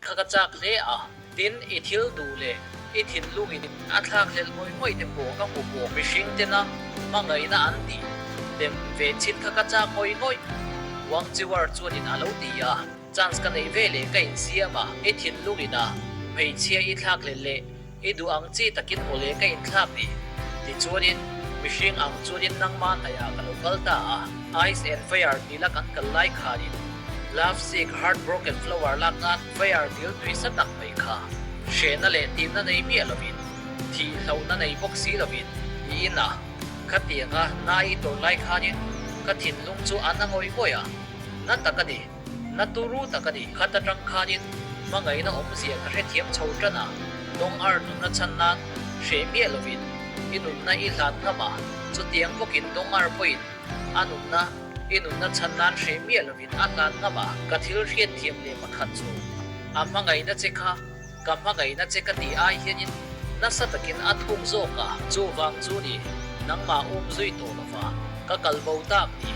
kha ka chak hle a. Tin, i thil duh leh i thinlungin a thlakhlelh ngawih ngawih te pawh ka hmu bawk. Mihring tena hmangaihna an tih tem ve chhin kha ka chak ngawih ngawih. Wang Chiwar chuanin a lo ti a, chance ka neih ve leh ka insiam a, i thinlungin a hmeichhia i thlakhlelh leh I duh ang chi takin mawle ka inthlak ni. Tichuanin, mihring ang chuanin nangmah hnaihah ka lo kal ta a. Ice and Fire dila kan kal lai khanin Love Sick Heart Broken Flower lak nan Fire dil tui sa tak mai kha hrehna leh timna nei miah lovin, thih hlauhna nei bawk si lovin i in a. Khatianga na i tawrh lai khanin ka thinlung chu a na ngawih ngawih a, na tak a ni. Na turu tak a ni. Khat atang khanin hmangaihna awmzia ka hrethiam chho tan a, Dong Ar nunna chhan nan hreh miah lovin i nunna i hlan ngam a, chutiang bawkin Dong Ar pawhin a nunna i nunna chhan nan hreh miah lovin a hlan ngam a. Ka thil hriatthiam leh pakhat chu a hmangaihna che kha ka hmangaihna che ka tih ai hianin nasa takin a thuk zawk a, chuvang chu ni nangmah um zui tawh lova ka kalbo tak ni.